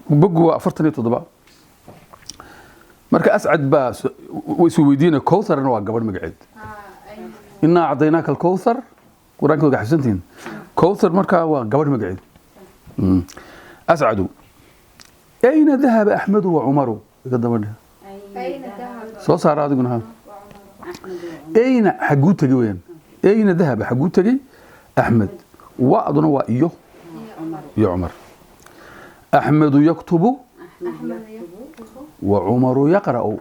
Bogu waa 47. Marka Ascad baa way isu weydiinaya. Kowtharna waa gabadh magaceed. "Innaa acdaynaaka alkowthar", Qur-aanka waad xasuusantihiin. Kowthar markaa waa gabadh magaceed. Ascadu, ayna dahaba Axmedu wa Cumaru? Iga daba dheh. أين ذهب Soo saara adiguna ha. وعمر؟ Ayna, xaguu tegey weyaan. Ayna dahaba, xaguu tegey Axmed? Wa'duna waa iyo. Iyo Cumar. Axmedu yaktubu. أحمد يكتب. Wa Cumaru yaqra'u.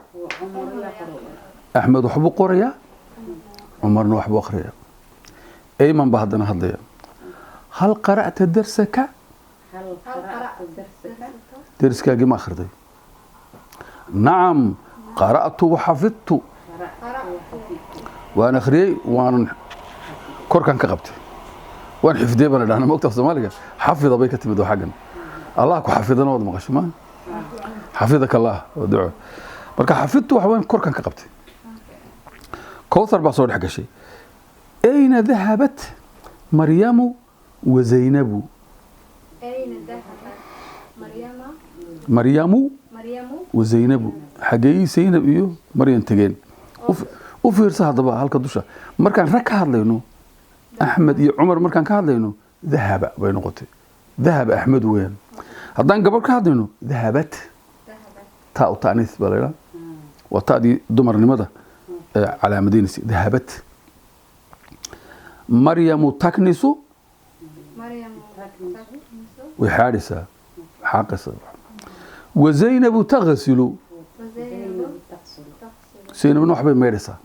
Axmed waxbuu qorayaa, Cumarna waxbuu akhriyaya. Ayman baa haddana hadlaya. Hal qara'ta darsaka? هل قرأت درسك؟ Deriskaagii ma akhriday? Nacam, qara'tu waxafidtu. قرأت. Waan akhriyey, waanan korkan ka qabtay, waan xifdiyey baan idhahna. Mogta Soomaaliga xafida bay ka timid oo xaggan Allah ku xafidana waad maqasho ma xafidaka Allah waa duco. Marka xafidtu waxa weyn, korkan ka qabtay. Kowthar baa soo dhex gashay. Ayna dahabat Maryamu wa Zaynabu? أين ذهبت مريم؟ Maryamu. مريم. Wa Zaynabu, xageeyey Zaynab iyo Maryam tegeen? U fiirsa haddaba halka dusha. Markaan rag ka hadlayno, Axmed iyo Cumar markaan ka hadlayno, dahaba bay noqotay. Dahaba Axmed weeyaan. Haddaan gabadh ka hadlayno, dahabat. ذهبت. Taa u ta'niis baa la yidhaha, waa ta'dii dumarnimada ee calaamadaynaysa. Dahabat Maryamu taknisu. مريم تكنس. Way xaadhaysaa, xaaqaysaa. Wa Zaynabu taghsilu. وزينب تغسل. Zaynabna waxbay maydhaysaa.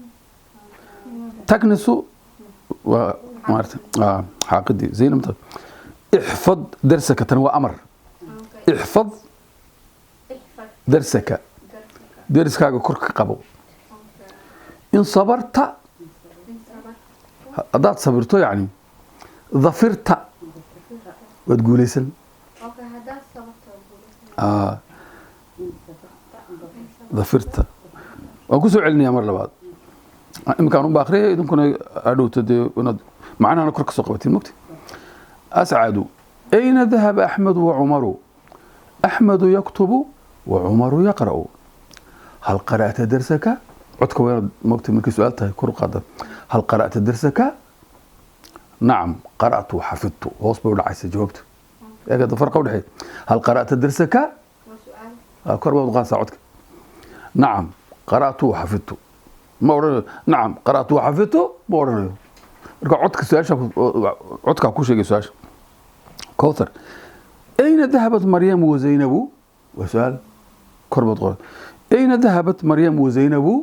Taknisu waa maarata xaaqidii Zaynab. Ixfad darsaka, tan waa amar. Ixfad. احفظ. Darsaka. درسك. Deriskaaga kor ka qabo. In sabarta, إن صبرت. Haddaad sabirto yacni, dhafirta, waad guulaysan. Okay, هذا صبرت. Dhafirta waan ku soo celinayaa mar labaad. Iminkaan unba akhriyay, idinkuna adhowto dee inaad macnahana kor ka soo qabatiin mogti. Ascadu, ayna dahaba Axmedu wa Cumaru? Axmedu yaktubu wa Cumaru yaqra'u. Hal qara'ta darsaka? Codka waa inaad mogti markay su-aal tahay kor u qaada. Hal qara'ta darsaka? Nacam, qara'tu waxafidtu. Hoos bay u dhacaysa jawaabtu. Eegada farqa u dhexeeya. Hal qara'ta darsaka? وسؤال. Kor baad u qaadaysaa codka. Nacam, qara'tu waxafidtu ma odhanayo. Nacam, qara'tu waxafidtu ma odhanayo. Marka codka su-aasha codkaa ku sheegay su-aasha. Kowthar, ayna dahabat Maryamu wa Zaynabu? Waa su-aal, kor baad qoran. Ayna dahabat Maryamu wa Zaynabu?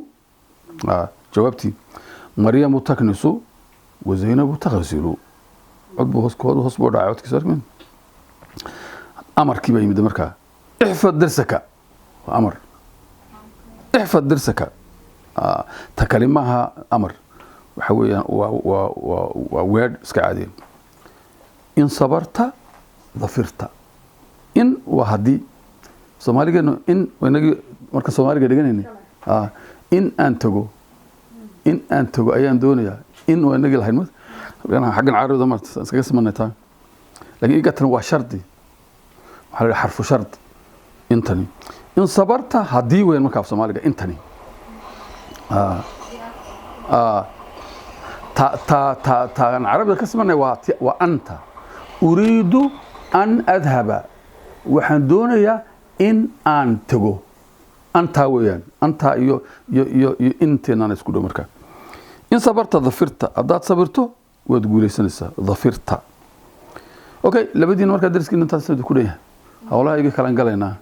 Jawaabtii, Maryamu taknisu wa Zaynabu taghsilu. Cod buu hoos, hoos buu dhacay codkiisa. Arkin amarkii baa yimid markaa. Ixfad darsaka waa amar. Ixfad darsaka. Ta kale maaha amar, waxa weeyaan waa weedh iska caadiya. In sabarta dhafirta. In waa haddii. Soomaaligeenu in inagii marka Soomaaliga dhiganaynay, in aan tago, in aan tago ayaan doonayaa, in waa inagii lahayn. Xaggan carabida maarta iskaga simanay taa, laakiin igatan waa shardi. Waxaa la yidhaha xarfu shard intani. In sabarta haddii weyn marka af Soomaaliga intani. Ta ta ta taan carabida ka simanay waa waa anta. Uriidu an adhaba, waxaan doonayaa in aan tago. Antaa weeyaan, antaa iyo inteenaan isku dhow. Markaa in sabarta dhafirta, haddaad sabirto waad guulaysanaysaa. Dhafirta. Okay, labadiina markaa dariskiina intaas ku dhan yahay. Howlaha iga kalan galaynaa.